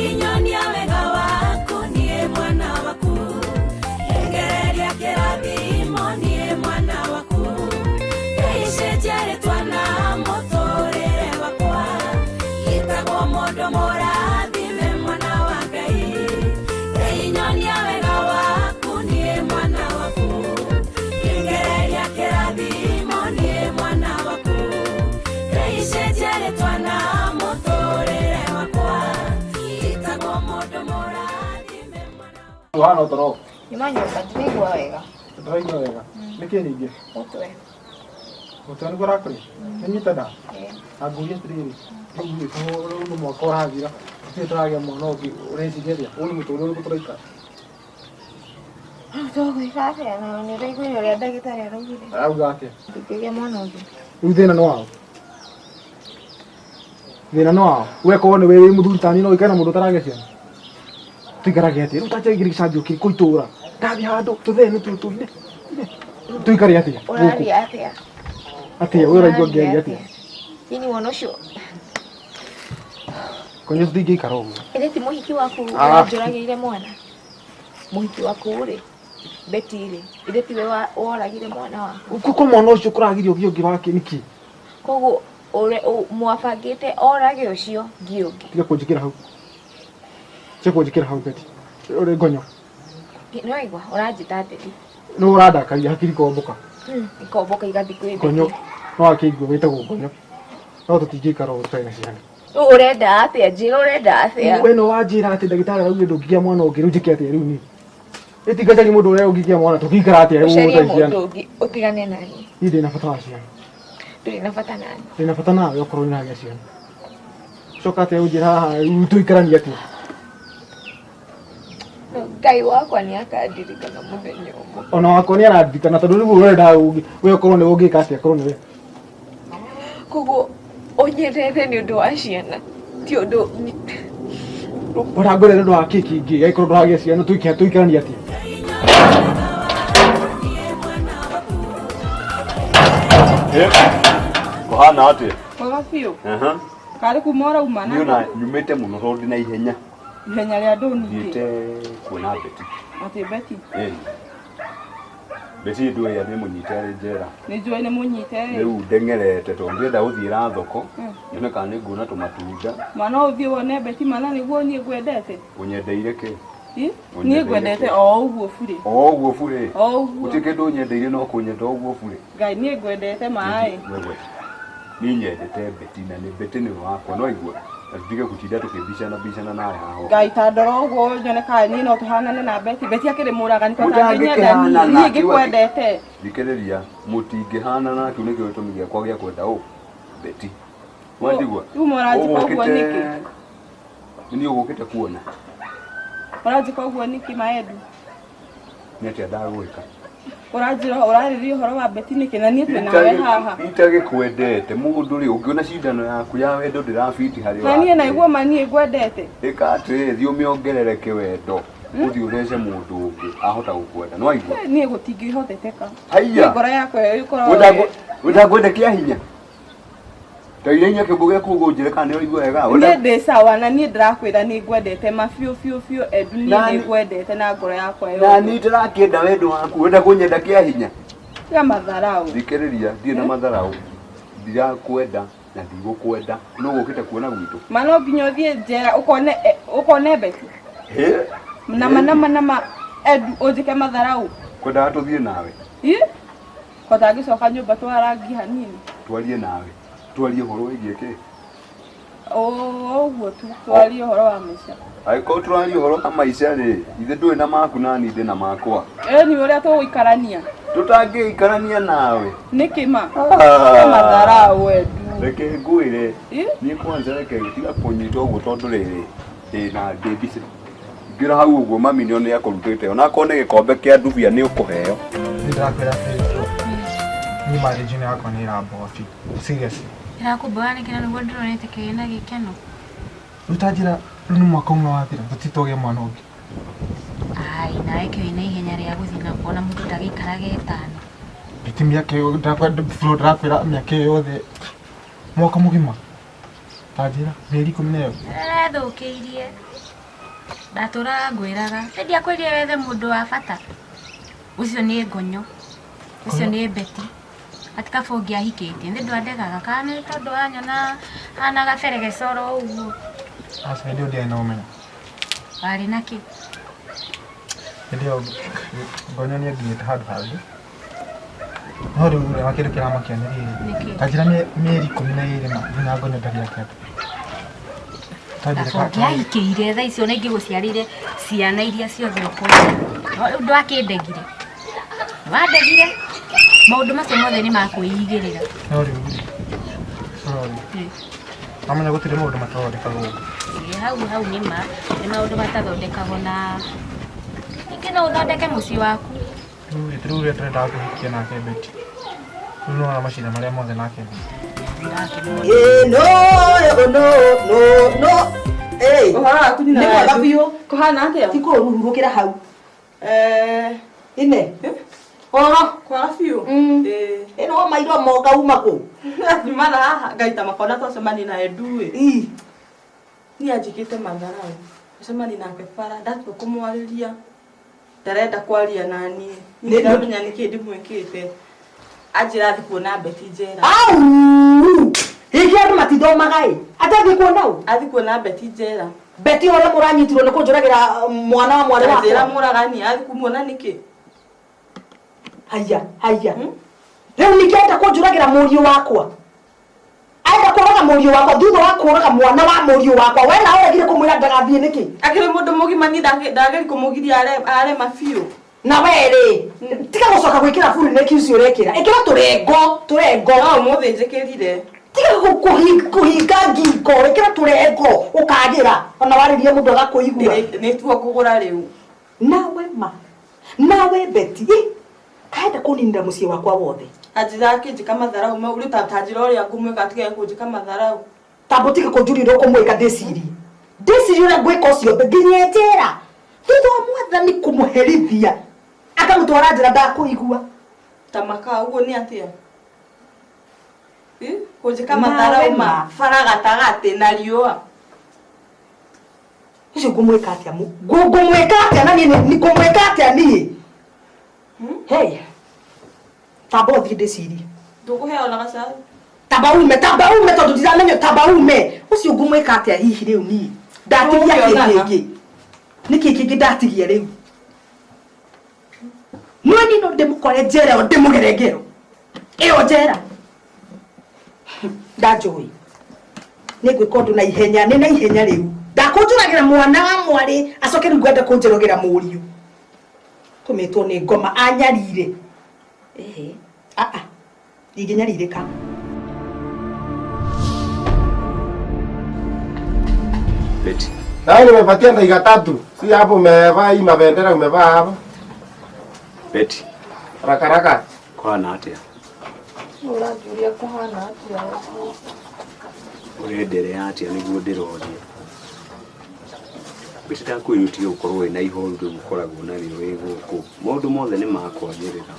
Ngai nyonia wega waku niĩ mwana waku, ndengereria kĩrathimo niĩ mwana waku, Ngai cenjia rĩtwa na mũtũrĩre wakwa, gĩtagwo mũndũ mũrathime mwana wa Ngai. Ngai nyonia wega waku niĩ mwana waku, ndengereria kĩrathimo niĩ mwana waku, Ngai cenjia rĩtwa na mũtũrĩre wakwa, gĩtagwo mũndũ mũrathime mwana wa Ũhana ũtoro? Nyuma nyũmba ndiraigua wega. Ndũraigua wega. Nĩkĩ ningĩ? Mũtwe. Mũtwe nĩguo ũrakũrĩa? Nĩnyita nda? Ĩĩ. Na ngũrie atĩrĩrĩ, rĩu rĩ, rĩu nĩ mwaka ũrathira, tũtirĩ tũragĩa mwana ũngĩ, ũreciria atĩa? Ũyũ nĩ mũtũrĩre ũrĩkũ tũraikara? Rĩu tũgwĩka atĩa na nĩ ũraiguire ũrĩa ndagĩtarĩ araugire? Arauga atĩa? Ndingĩgĩa mwana ũngĩ. Rĩu thĩna nĩ waũ? Thĩna nĩ waũ? We korwo nĩwe wĩ mũthuri ta niĩ no ũikare na mũndũ ũtaragĩa ciana? Tũikarage atĩa? Rĩu ta njagĩrĩ gĩcanjũ kĩrĩkũ itũra? Ndathiĩ handũ tũthee nĩ tũtũ tũikare atĩa? Gũkũ? Ũraria atĩa? Atĩa? We ũraigua ngĩaria atĩa? Ini mwana ũcio Konyo tũtingĩikara ũguo. ĩrĩ ti mũhiki waku Ah. ũranjũragĩire mwana. Mũhiki waku rĩ, Betty rĩ, ĩrĩ tiwe woragire mwana waku. Ko mwana ũcio kũragirio ũgĩe ũngĩ wake nĩkĩ? Koguo mwabangĩte orage ũcio ngi ũngĩ. Tiga kũnjĩkĩra hau. Tiga kũnjĩkĩra hau Betty. Ũrĩ ngonyo. Nĩ waigua ũranjĩta Betty. Nĩ ũrandakaria hakiri komboka. Ikomboka igathiĩ kwĩ Ngonyo. Betty. No akĩigua wĩtagwo ngonyo. No tũtingĩikara ũguo tũtarĩ na ciana. Rĩu ũrenda atĩa? Njĩra ũrenda atĩa? We no wanjĩra atĩ ndagĩtarĩ araugire ndũngĩgĩa mwana ũngĩ rĩu njĩke atĩa rĩu niĩ? Ĩtingacaria mũndũ ũrĩa ũngĩgĩa mwana tũngĩikara atĩa rĩu Ũcarie ũtarĩ ciana? mũndũ ũngĩ ũtigane naniĩ. Niĩ ndĩ na bata wa ciana. Ndũrĩ na bata naniĩ. Ndĩ na bata nawe okorwo nĩ ũragĩa ciana. Coka atĩa ũnjĩra haha rĩu tũikaranie atĩa? Ngai wakwa nĩ akandirikana mũthenya ũmwe. Ona wakwa nĩ arandirikana tondũ rĩu ũrenda we okorwo nĩwe ũngĩka atĩa okorwo nĩwe. Koguo ũnyendete nĩ ũndũ wa ciana ti ũndũ Ũrangwĩra nĩ ũndũ wa kĩ kĩngĩ angĩkorwo ndũragĩa ciana tũikaranie atĩa? Kũhana atĩa? Kwega biũ. Aha. Karĩ kuma ũrauma Niĩ na ona nyumĩte mũno tondũ ndĩ na ihenya. ihenya rĩa ndũ ningĩ. Thiĩte kuona Betty. Atĩ Betty. Ĩni. Betty ndũĩ nĩ mũnyite arĩ njera. Nĩ njũĩ nĩ mũnyite ĩ. Rĩu ndeng'erete tondũ ndĩrenda gũthiĩra thoko. Nyone kana nĩ nguona tũmatunda. Ma no ũthiĩ wone Betty mana nĩguo niĩ ngwendete. Ũnyendeire kĩ? Ĩ? Ũnyendeire Niĩ ngwendete kĩ? o ũguo burĩ. O ũguo burĩ. O ũguo. Gũtirĩ kĩndũ ũnyendeire no kũnyenda o ũguo burĩ. Ngai niĩ ngwendete maĩ. Wewe. Niĩ nyendete Betty na nĩ Betty nĩwe wakwa no igua. Na tũtige gũtinda tũkĩmbicana mbicana nawe haha. Ngai ta ndora ũguo nyone kana niĩ no tũhanane na Betty. Betty akĩrĩ mũragani ko atangĩnyenda Mũtangĩkĩhanana, niĩ. Niĩ kĩu akĩ- ngĩkwendete. Thikĩrĩria, mũtingĩhanana kĩu nĩkĩo gĩtũmi gĩakwa gĩa kwenda ũ Betty. Wanjigua? Rĩu mũranjĩka ũguo Ũgũkĩte- nĩkĩ? Nĩ niĩ ũgũkĩte kuona. Ũranjĩka ũguo nĩkĩ Maendu? Nĩ atĩa ndagwĩka? Ũranjĩra ũrarĩria ũhoro wa Betty nĩkĩ na niĩ twĩ nawe haha. Itagĩkwendete mũndũ rĩ ũngĩona cindano yaku ya wendo ndĩrabiti harĩ Na niĩ naigua ma niĩ ngwendete. Ĩka atĩrĩrĩ, thiĩ ũmĩongerere kĩwendo ũthiĩ ũthece mũndũ ũngĩ ahota gũkwenda nĩ waigua? Niĩ gũtingĩhoteteka. Haiya! Niĩ ngoro yakwa ĩkoragwo Wenda ngwende kĩa hinya? Ta iria kĩongo gĩaku ũguo ũnjĩre kana nĩ ũraigua wega. Niĩ ndĩ sawa na niĩ ndĩrakwĩra nĩ ngwendete ma biũ biũ biũ Edu niĩ Na nĩ ni- ngwendete na ngoro yakwa Na yothe. niĩ ndĩrakĩenda wendo waku, wenda kũnyenda kĩa hinya. Tiga matharau. Thikĩrĩria, ndirĩ na matharau. Ndirakwenda na ndigũkwenda. Nũ ũgũkĩte kuona gwitũ? Ma no nginya ũthiĩ njera ũkone ũkone Betty. Hĩ? Nama nama nama Edu ũnjĩke matharau. Kwendaga tũthiĩ nawe, Ĩ? Ko tangĩcoka nyũmba twarangi hanini. twarie nawe. Twarie ũhoro wĩgiĩ kĩ? O ũguo tu twarie ũhoro wa maica. Angĩkorwo tũraria ũhoro wa maica rĩ, ithe ndũrĩ na maku na niĩ ndĩ na makwa. Ĩni ũrĩa tũgũikarania. Tũtangĩikarania nawe. Nĩkĩ ma? Ah. Matharau Edu. Reke ngwĩre. Ĩ? Niĩ kwanza reke tiga kũnyita ũguo tondũ rĩrĩ ndĩna ndĩ busy. Ingĩra hau ũguo mami nĩ nĩ akũrutĩte onakorwo nĩ gĩkombe kĩa ndubia nĩ ũkũheo. Niĩ ndĩrakwĩra atĩrĩrĩ, niĩ marriage ĩno yakwa nĩ ĩramboa biũ. Seriously. Ĩrakũmboa nĩkĩ na nĩguo ndĩronete kĩrĩ na gĩkeno? Rĩu ta njĩra rĩu nĩ mwaka ũmwe wathira tũtirĩ twagĩa mwana ũngĩ. Ai, nawe kĩ wĩna ihenya rĩa gũthiĩ na kuona mũndũ ndagĩikaraga ĩtano. Iti mĩaka ĩyo ndĩrakwĩra Flo ndĩrakwĩra mĩaka ĩyo yothe mwaka mũgima. Ta njĩra mĩeri 11. Thũkĩirie. Ndatũraga ngwĩraga. Nĩ ndiakwĩrire wethe mũndũ wa bata. Ũcio nĩ ngonyo. Ũcio nĩ Beti. Atĩ kaba ũngĩahikĩtie. Nĩ ndwandegaga kana nĩ tondũ wanyona hana gaberegecoro ũguo. Aca hĩndĩ ĩyo ndiarĩ na ũmenyo. Warĩ na kĩ? Hĩndĩ ĩyo ngonyo nĩ anginyĩte handũ hangĩ. No rĩu rĩ, kĩndũ kĩramakia nĩ rĩrĩ. Nĩkĩ? Ta njĩra mĩeri 12 ma nginya ngonyo ndarĩ akĩenda. Ta njĩra Kaba ũngĩahikĩire thaa icio na ingĩgũciarĩire ciana iria ciothe ũkwenda. No rĩu ndwakĩndegire. Wandegire. Maũndũ macio mothe nĩ makwĩigĩrĩra. No rĩu rĩ, sorry. Amenya gũtirĩ maũndũ matathondekagwo. Ĩĩ, hau hau nĩ ma nĩ maũndũ matathondekagwo na ningĩ no ũthondeke mũciĩ waku. Rĩu rĩ, rĩu ũrĩa tũrendaga kũhikia nake Betty. Rĩu nĩwona macira marĩa mothe nake. Ĩ, no no no no ĩ Ũhoro waku nyina nĩ wa mwega Edu? biũ. Kũhana atĩa? Ti kũũrũ hurũkĩra hau. Eh, Ine. Ũhoro. Kwara biũ. Mm. Ĩĩ. Ĩno mairo moka uma kũ? Nyuma na haha ngaita makona twacemania na Edu ĩ. Ĩ. Niĩ anjĩkĩte matharau. Twacemania nake bara ndatua kũmwarĩria. Ndarenda kwaria na niĩ. Nĩ- Niĩ ndiramenya nĩkĩ ndĩmwĩkĩte. Anjĩra athiĩ kuona Beti njera. Au! Hihi andũ matithomaga ĩ? Atathiĩ kuona ũ? Athiĩ kuona Beti njera. Beti ũrĩa mũranyitirwo nĩ kũnjũragĩra mwana wa mwarĩ Anjĩra wakwa. mũragani athiĩ kumuona nĩkĩ? Haya, haya. Hmm? Rĩu ningĩ enda kũnjũragĩra mũriũ wakwa. Enda kũraga mũriũ wakwa thutha wa kũraga mwana wa mũriũ wakwa. We nawe ũregire kũmwĩra ndagathiĩ nĩkĩ? Akĩrĩ mũndũ mũgima niĩ ndageri kũmũgiria arema biũ. Na we rĩ, tiga gũcoka gwĩkĩra buri nĩkĩ ũcio ũrekĩra. Ĩkĩra tũrengo, tũrengo. No ũmũthĩ njĩkĩrire. Tiga kũhinga ngingo, ĩkĩra tũrengo ũkagĩra. Ona warĩria mũndũ agakũigua. Nĩtuo kũgũra rĩu. Nawe ma, nawe Beti, ĩ, kaenda kũninĩra mũciĩ wakwa wothe. Anjĩra akĩnjĩka matharau mau rĩu ta njĩra ũrĩa ngũmwĩka atige kũnjĩka matharau. Tamba ũtige kũnjũria ũrĩa ũkũmwĩka ndĩcirie. Ndĩcirie ũrĩa ngwĩka ũcio nginya njera. Thutha wa mwathani kũmũherithia, akamũtwara njera ndakũigua. Ta makaa ũguo nĩ atĩa? Ĩ? Kũnjĩka Nawe matharau ma ma. bara gatagatĩ na riũa. Ũcio ngũmwĩka atĩa? Ngũmwĩka atĩa na niĩ ngũmwĩka atĩa niĩ? Hey. Tamba ũthiĩ ndĩcirie. Ndũkũheo na gacai. Tamba ume, tamba ume tondũ ndiramenya tamba ume. Ũcio ngũmwĩka atĩa hihi rĩu niĩ? Ndatigia kĩ Tũgũkĩonana. kĩngĩ? Nĩkĩ kĩngĩ ndatigia rĩu? No niĩ no ndĩmũkore njera ĩyo ndĩmũgere ngero. Ĩyo njera. Ndanjũĩ. Nĩ ngwĩka ũndũ na ihenya, nĩ na ihenya rĩu. Ndakũnjũragĩra mwana wa mwarĩ, acoke rĩu ngwenda kũnjũragĩra mũriũ. Tũmĩtwo nĩ ngoma anyarire. Ehe. Aa. Ndingĩnyarirĩka. Beti. Nawe nimepatia dakika tatu. Si hapo umevaa hii mabendera umevaa hapo. Beti. Raka raka. Kũhana atĩa? Ũranjũria kũhana atĩa ũguo? Ũrenderea atĩa nĩguo ndĩroria? Beti ndakwĩra ũtige gũkorwo wĩna ihoru rĩu ũkoragwo narĩo wĩ gũkũ. Maũndũ mothe nĩ makwagĩrĩra.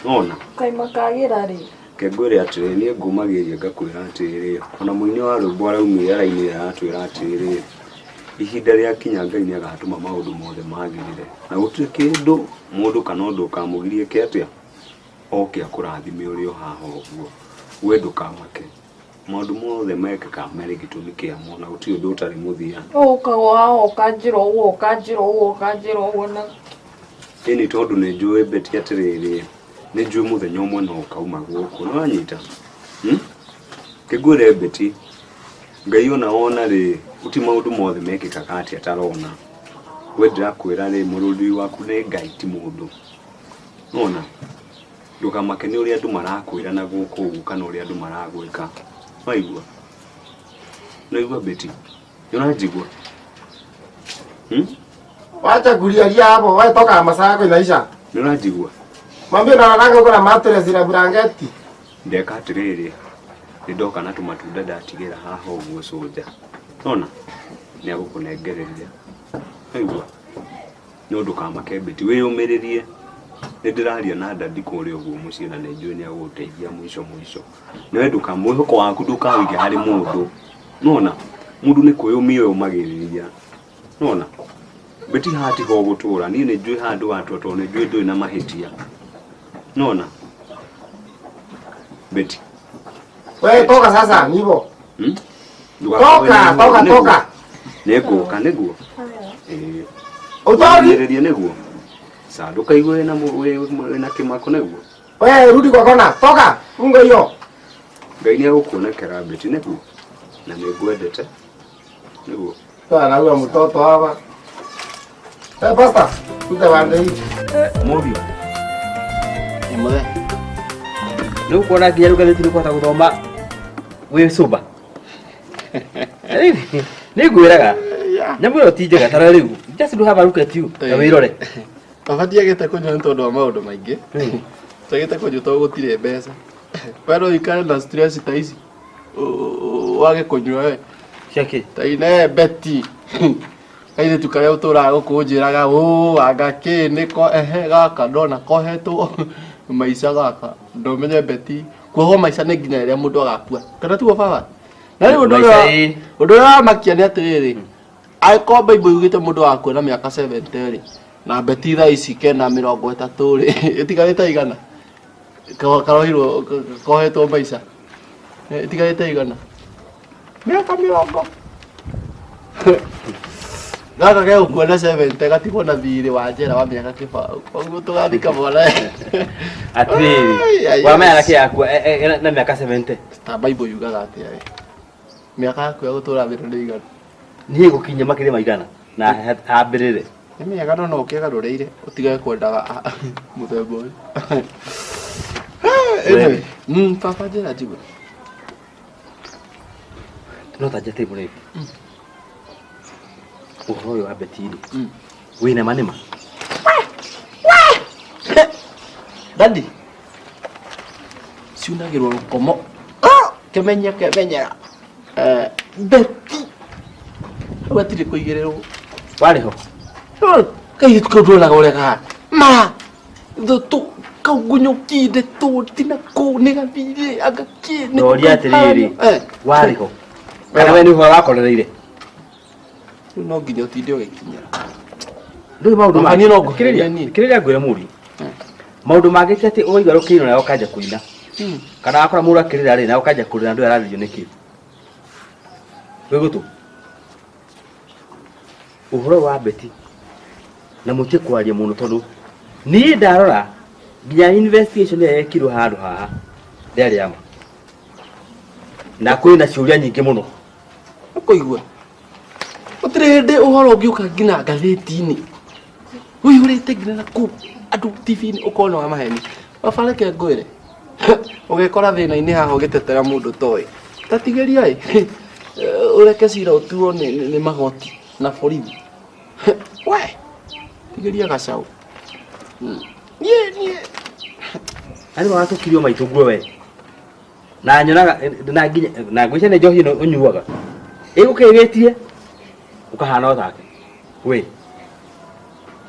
Nona? Kaĩ makagĩra rĩ? Reke ngwĩre atĩrĩrĩ, niĩ ngũmagĩria ngakwĩra atĩrĩrĩ, ona mũini wa rwĩmbo araumire arainire aratwĩra atĩrĩrĩ, ihinda rĩakinya Ngai nĩ agatũma maũndũ mothe magĩrĩre. Na gũtirĩ kĩndũ mũndũ kana ũndũ ũkamũgiria eke atĩa? Oke akũrathime ũrĩ o haha ũguo. We ndũkamake. Maũndũ mothe mekĩkaga marĩ gĩtũmi kĩamo na gũtirĩ ũndũ ũtarĩ mũthia. Ũkaga haha ũkanjĩra ũguo ũkanjĩra ũguo ũkanjĩra ũguo na Ĩni tondũ nĩ njũĩ Beti atĩrĩrĩ, nĩ njũĩ mũthenya ũmwe no ũkauma gũkũ. Nĩ wanyita? Hmm? Kĩngwĩre Beti, Ngai ona wona rĩ, gũtirĩ maũndũ mothe mekĩkaga atĩ atarona. We ndĩrakwĩra rĩ, mũrũri waku nĩ Ngai ti mũndũ. Nĩwona? Ndũkamake nĩ ũrĩa andũ marakwĩra na gũkũ ũguo kana ũrĩa andũ maragwĩka. Nĩwaigua? Nĩwaigua Beti? Nĩũranjigua? Hmm? Wacha kulialia hapo, wewe toka masaa yako inaisha. Nĩũranjigua? Mwambie unalalanga huko na mattress na blanketi. Ndeka atĩrĩrĩ, nĩ ndoka na tũmatunda ndatigĩra haha ũguo cũnja. Nona? Nĩ agũkũnengereria. Waigua? No ndũkamake Beti, wĩyũmĩrĩrie. Nĩ ndĩraria na dadi kũrĩa ũguo mũciĩ na nĩ njũĩ nĩ agũgũteithia mũico mũico. Nawe ndũka mwĩhoko waku ndũkawĩige harĩ mũndũ. Nona? Mũndũ nĩ kwĩyũmia ũyũmagĩrĩria. Nona? Beti haha tiho ũgũtũra. Niĩ nĩ njũĩ haha ndũgatũra tondũ nĩ njũĩ ndũrĩ na mahĩtia. Nona? Beti. Wewe toka sasa, ni hivyo. Hmm? Toka, toka, toka. Nĩngũka nĩguo. Ĩĩ. Utoki? Ũmenyerĩrie nĩguo. Sa ndũkaigue wĩna wĩna kĩmako nĩguo. Wewe rudi kwa kona. Toka. Funga hiyo. Ngai nĩ egũkuonekera Beti nĩguo. Na nĩ ngwendete. Nĩguo. Sasa naua mtoto hapa. Eh, pastor, kuta bande hii. Mũriũ Ĩ mũthee. nĩ ũkuona nginya rĩu ngathĩti nĩ ũkũhota gũthoma wĩ cũmba nĩ ngwĩraga nyamũ ĩyo ti njega tara rĩu just do have a look at you na wĩrore. Baba ndiagĩte kũnyua nĩ tondũ wa maũndũ maingĩ. Njagĩte kũnyua tondũ gũtirĩ mbeca. We no ũikare na stress ta ici wage kũnyua we. Ciakĩ? Ta ine Betty. Kairĩtu karĩa ũtũraga gũkũ ũnjĩraga ũ anga kĩ nĩko ehe gaka ndona kohetwo maica gaka ndũmenye Betty kuohwo maica nĩ nginya rĩrĩa mũndũ agakua kana tiguo baba? Na rĩu ũndũ Maica ũrĩa ĩ. ũndũ ũrĩa wamakia nĩ atĩrĩrĩ angĩkorwo Bible yugĩte mũndũ agakua na mĩaka 70 rĩ na Betty thaa ici kena 30 rĩ ĩtigarĩte igana karohirwo kohetwo maica ĩtigarĩte igana mĩaka mĩrongo gaka gegũkua na 70 gatigwo na thirĩ wa njera wa mĩaka kĩbaũ koguo tũgathika mwana. Atĩrĩrĩ, Ai, ai, wamenya ai. nake yakua na mĩaka 70. Ta Bible yugaga atĩa we mĩaka yaku ya gũtũra thĩ nĩ igana? Niĩ gũkinya makĩria ma igana na hambĩrĩre. Nĩ mĩega no no ũkĩgarũrĩire ũtigage kwendaga mũthemba ũyũ. Anyway, baba njĩra njigue. No ta njate mũrĩmi ũhoro ũyũ wa Betty rĩ wĩna ma nĩ ma? Daddy ciunagĩrwo rũkomo kĩmenya kĩmenyera Betty hau hatirĩ kũigĩrĩrwo. Warĩ ho? Kairĩtu kau ndonaga ũrĩa kahana ma thũtũ kau ngunyũki ndetũ tina kũ nĩ gathirĩ anga kĩ nĩ Ndoria atĩrĩrĩ, warĩ ho kana we nĩ ũhoro wakorereire? Rĩu no nginya ũtinde ũgĩkinyĩra. Ndũĩ maũndũ Baba, niĩ no ngũherie Kĩrĩria niĩ. kĩrĩria ngwĩre mũriũ maũndũ mangĩ ti atĩ ũraigua rũkĩino nawe ũkanjia kũina kana wakora mũndũ akĩrĩra rĩ nawe ũkanjia kũrĩra ndũĩ ararĩrio nĩkĩ wĩ gũtũ ũhoro wa Betty na mũtie kwaria mũno tondũ niĩ ndarora nginya investigation ĩrĩa yekirwo handũ haha ndĩarĩ ya ma na kwĩna ciũria nyingĩ mũno. Ũkũigua gũtirĩ hĩndĩ ũhoro ũngĩũka nginya ngathĩti-inĩ ũihũrĩte nginya na kũu andũ TV-inĩ ũkorwo nĩ wa maheni. Baba reke ngwĩre ũgekora thĩna-inĩ haha ũgĩtetera mũndũ ũtoĩ tatigĩria ĩ ũreke cira ũtuo nĩ magoti na borithi we tigĩria gacaũ niĩ niĩ Arĩ watũkirio maitũ nguo we na nyonaga na nginya na ngwĩcia nĩ njohi ĩno ũnyuaga ĩgũkĩrĩtie ũkahana o take we.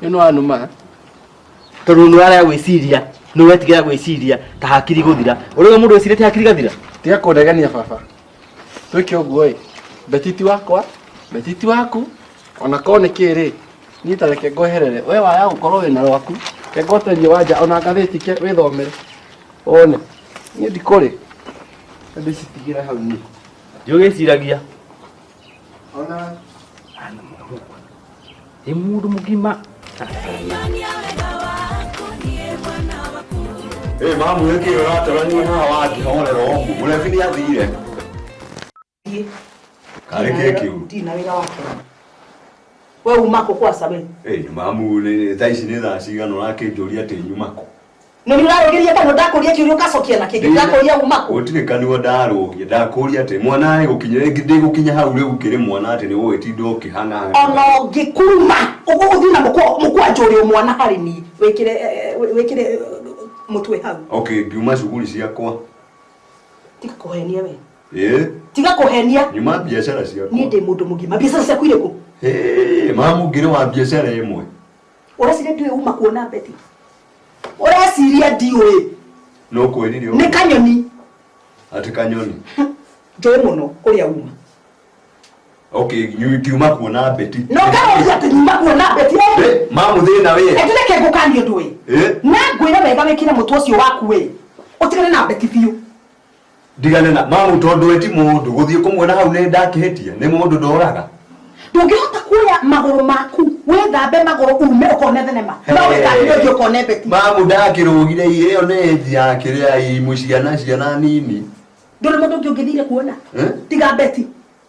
Ĩno wanuma. Tondũ nĩ ũrarega gwĩciria nĩ ũretigĩra gwĩciria ta hakiri gũthira ũrĩa mũndũ wĩcirĩtie hakiri gathira. Tiga kũndegenia baba twĩke ũguo ĩ Betty ti wakwa Betty ti waku ona korwo nĩ kĩ rĩ niĩ ta reke ngweherere we waya gũkorwo wĩna rwaku reke ngweterie wanja ona ngathĩti ke wĩthomere wone niĩ ndikũrĩ ndĩcitigĩre hau niĩ. Ndiũgĩciragia. Ona Ĩ mũndũ mũgima. Ĩ mamu nĩkĩ ũratarania haha wakĩhorera ũguo mũrebi nĩ athire karĩ kĩ kĩu? Ndirĩ na wĩra wake we uma kũ kwaca we? Ĩ mamu nĩ thaa ici nĩ thaa cigana ũrakĩnjũria atĩ nyuma kũ? No nĩ ũrarũgĩria kanua ndakũria kĩũria ũgacokia na kĩngĩ ndakũria uma kũ? Gũtirĩ kanua ndarũgia ndakũria atĩ mwana agũkinya ndĩgũkinya hau rĩu kĩrĩ mwana atĩ nĩ ũgũgĩtinda ũkĩhang'a. Ona ũngĩkuruma ũgũthiĩ na mũkwanjũ ũrĩ o mwana harĩ niĩ wĩkĩre wĩkĩre mũtwe hau. Okay, ngiuma cuguri ciakwa. Tiga kũhenia we. Ĩ Tiga kũhenia. Nyuma biacara ciakwa. Niĩ ndĩ mũndũ mũgima biacara ciaku irĩkũ? Ĩ mamu ngĩrĩ wa biacara ĩmwe. Ũreciria ndiũĩ uma kuona Betty? Ũreciria ndiũĩ? No kwĩrire Nĩ kanyoni. Atĩ kanyoni? Njũĩ mũno kũrĩa uma. Okay, ngiuma kuona Beti. Na ũkaroria atĩ nyuma kuona Beti. Eh, mamu thĩna wĩ. Edu reke ngũkanie ũndũ ĩ. Eh, Na ngwĩre wega wĩkĩre mũtwe ũcio waku ĩ. Ũtigane na Beti biũ. Ndigane na mamu tondũ we ti mũndũ gũthiĩ kũmuona hau nĩ ndakĩhĩtia nĩ mũndũ ndoraga. Ndũngĩhota kuoya magũrũ maku wĩthambe magũrũ ume ũkone thenema. No wĩthambire ũthiĩ ũkone Beti. Mamu ndakĩrũgire ĩyo nĩ ĩnji ya kĩrĩa imwe ciana ciana nini. Ndũrĩ mũndũ ũngĩ ũngĩthire kuona. Eh? Tiga Beti.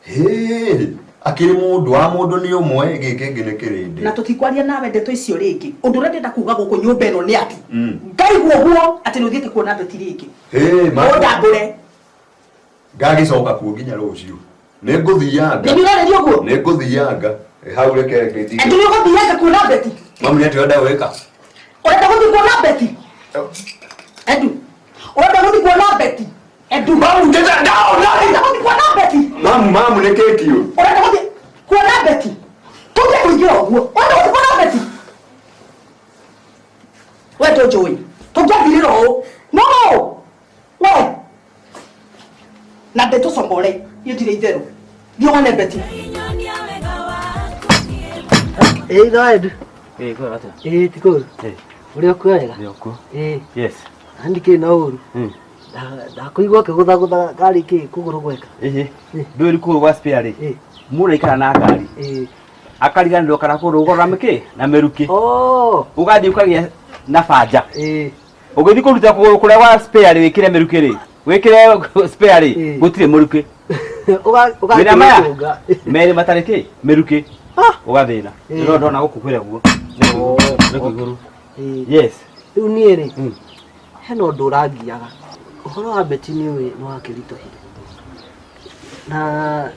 Hĩ, akĩrĩ mũndũ wa mũndũ nĩ ũmwe gĩkĩ kĩngĩ nĩ kĩrĩndĩ. Na tũtikwaria nawe ndeto icio rĩngĩ. Ũndũ ũrĩa ndĩrenda kuga gũkũ nyũmba ĩno nĩ atĩ Mm. ngaigua ũguo atĩ nĩ ũthiĩte kuona Beti rĩngĩ. Hĩ, mamu. Ũndambũre. Ngagĩcoka kuo nginya rũciũ. Nĩ ngũthianga. Nĩ ũrarĩria ũguo? Nĩ ngũthianga. Hau reke ngĩtige. Edu nĩ ũgũthianga kuona Beti. Mamu nĩ atĩa ũrenda gwĩka? Ũrenda gũthiĩ kuona Beti? Edu. Ũrenda gũthiĩ kuona Beti? Edu. Mamu ndĩra ndaona. Ũrenda gũthiĩ kuona Beti? Mamu mamu nĩ kĩĩ kĩũru? Ũrenda gũthiĩ kuona Beti? Tũthiĩ kũingĩra ũguo. Ũrenda gũthiĩ kuona Beti? We ndũnjũĩ. Tũngĩathirĩra ũũ. No. We. Na ndĩtũcomore. Niĩ ndirĩ itherũ. Thiĩ wone Beti. Ĩĩ no Edu. Ĩĩ kwega atĩa? Ĩĩ ti kũũru. Ũrĩ o kuo wega? Ndĩ o kuo. Ĩĩ. Yes. Na ndikĩrĩ na ũru. Ndakũigua ũkĩgũthagũtha ngari kĩ kũgũrũ gweka. Ĩhĩ. Ndũĩ kũgũrũ gwa spare rĩ. Mũndũ aikara na ngari. Akariganĩrwo kana kũgũrũ gũkorwo na mĩkĩ na mĩrukĩ. Ũgathiĩ ũkagĩa na banja. Ũgĩthiĩ kũruta kũgũrũ kũrĩa gwa spare rĩ wĩkĩre mĩrukĩ rĩ. Wĩkĩre spare rĩ gũtirĩ mũrukĩ. Wĩna maya Ũgakĩrũnga. merĩ matarĩ kĩ mĩrukĩ. Ũgathĩna. Ĩĩ. Ndĩrona ndona gũkũ kwĩra guo. Nĩ igũrũ. Yes. Rĩu niĩ rĩ hena ũndũ ũrangiaga. Ũhoro wa Beti nĩ ũĩ nĩ wakĩritũhire. Na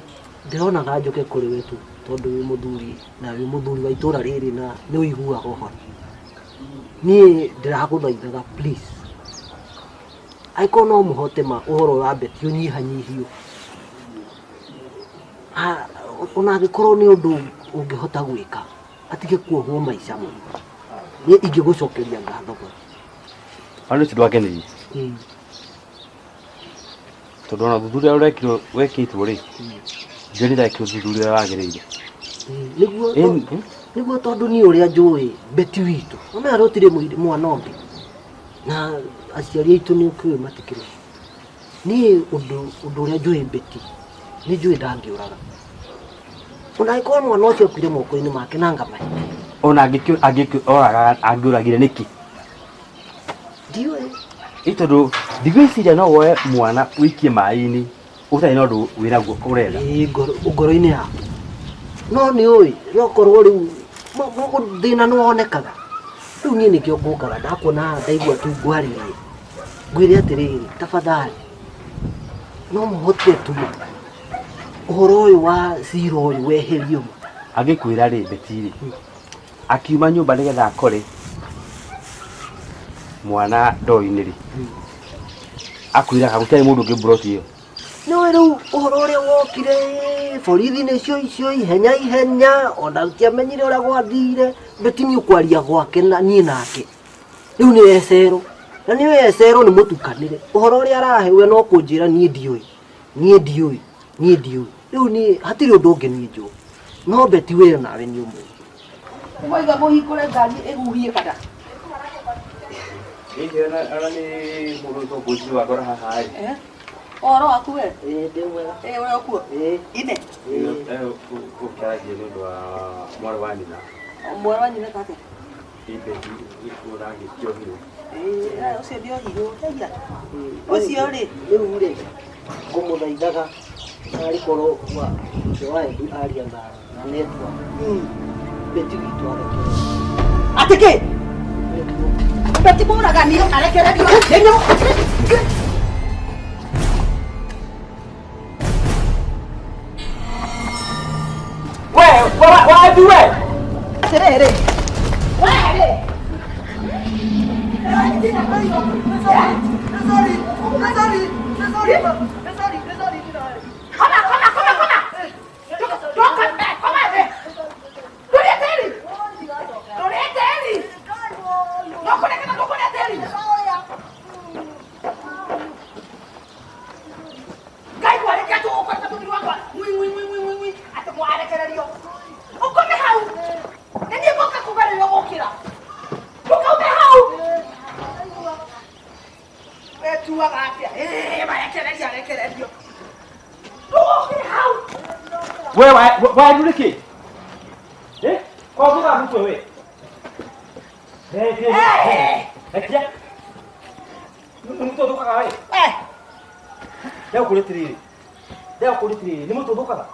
ndĩronaga njũke kũrĩ we tu tondũ wĩ mũthuri na wĩ mũthuri wa itũra rĩrĩ na nĩ ũiguaga ũhoro. Niĩ ndĩragũthaithaga please. Angĩkorwo no mũhote ma ũhoro wa Beti ũnyihanyihio. Ona angĩkorwo nĩ ũndũ ũngĩhota gwĩka atige kuohwo maica mũno. Niĩ ingĩgũcokeria ngatho mũno. Andũ ũcio ndwangenirie. Tondũ ona ũthuthuria ũrekirwo wekĩtwo rĩ njũĩ ndekirwo ũthuthuria ũrĩa wagĩrĩire. Nĩguo nĩguo tondũ niĩ ũrĩa njũĩ Beti witũ ũmenya gũtirĩ mwana ũngĩ na aciari aitũ nĩ ũkĩũĩ matikĩrĩ. Niĩ ũndũ ũrĩa njũĩ Beti nĩ njũĩ ndangĩũraga. Ona angĩkorwo mwana ũcio akuire moko-inĩ make na ngamahe. Ona angĩoraga angĩũragire nĩkĩ? Ndiũĩ. Ĩ tondũ ndigwĩciria no woe mwana ũikie maĩ-inĩ ũtarĩ na ũndũ wĩnaguo ũrenda. Ĩĩ ngoro-inĩ yaku. No nĩ ũĩ nokorwo rĩu thĩna nĩ wonekaga. Rĩu niĩ nĩkĩo ngũkaga ndakuona haha ndaigua tu ngwarĩrie. Ngwĩre atĩrĩrĩ tafadhali no mũhote tu ma ũhoro ũyũ wa cira ũyũ weherio ma. Angĩkwĩra rĩ Beti rĩ akiuma nyũmba nĩgetha akore mwana ndoo-inĩ rĩ akwĩraga gũtirĩ mũndũ ũngĩ mburoti ĩyo. Nĩũĩ rĩu ũhoro ũrĩa wokire borithi nĩcio icio ihenya ihenya ona ũtiamenyire ũrĩa gwathire Beti nĩ ũkwaria gwake na niĩ nake. Rĩu nĩ ecerwo na nĩ ecerwo nĩ mũtukanĩre ũhoro ũrĩa arahe we no kũnjĩra niĩ ndiũĩ niĩ ndiũĩ niĩ ndiũĩ rĩu niĩ hatirĩ ũndũ ũngĩ niĩ njũĩ no Beti we nawe nĩ ũmũĩ. Waiga mũhingũre ngari ĩhuhie kana? Gĩkĩ ona nĩ mũndũ ũtongoci wakora haha ĩ. Ũhoro waku we? Ĩĩ ndĩ mwega. Ĩĩ ũrĩ o kuo? Ine. Gũkĩarangia nĩ ũndũ wa mwarĩ wa nyina. Mwarĩ wa nyina eka atĩa? Ĩ Beti ũragĩkĩohirwo. Ĩĩ ũcio ndiohirwo. Haiya. Ũcio rĩ. Rĩu rĩ ngũmũthaithaga narĩ korwo wa Edu aria na network. Beti witũ arekererio. Atĩ kĩ? Beti mũragani arekererio. Nĩ We, wa Edu we. Atĩrĩrĩ. We rĩ. Koma, koma, koma, koma. Toka, koma thĩ. Ndũrĩe tĩri. Ndũrĩe tĩri. Ndũkũrĩa kana ndũkũrĩa tĩri. Ngai ngwarĩkia tũgũkora tũthuri wakwa. Ng'ui, ng'ui, ng'ui, ng'ui, ng'ui. Atĩ mwana We wanyu nĩkĩ? Eh? Kwa thutha mutwe we. Rekia. Nĩ mũtwe ũthũkaga we. Ndagũkũria atĩrĩrĩ. Ndagũkũria atĩrĩrĩ, nĩ mũtwe ũthũkaga?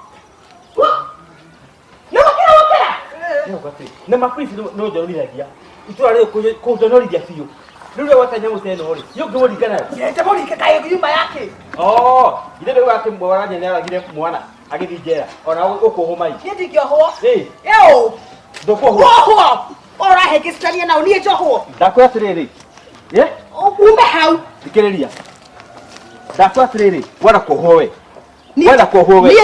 Nĩ gũkĩra gũkĩra. Ndagũkũria atĩrĩrĩ, na mapolisi no njonorithagia. Itũra rĩrĩ kũnjonorithia biũ. Rĩu rĩrĩa gweta nyamũ ta ĩno rĩ, niĩ ũngĩmũringa nayo. Nyende mũringe kaĩ nyumba yake. Oh, ithe ndauga atĩ mwaranja nĩ aragire mwana agĩthiĩ njera ona ũkuohwo mai. Niĩ ndingĩohwo. Ĩ, Ĩũ. ndũkuohwo. Wohwo. Ũrahĩngĩcitania nao niĩ njohwo. Ndakwĩra atĩrĩrĩ. Ĩ, Ume hau. thikĩrĩria. Ndakwĩra atĩrĩrĩ, wenda kuohwo we. Wenda kuohwo we.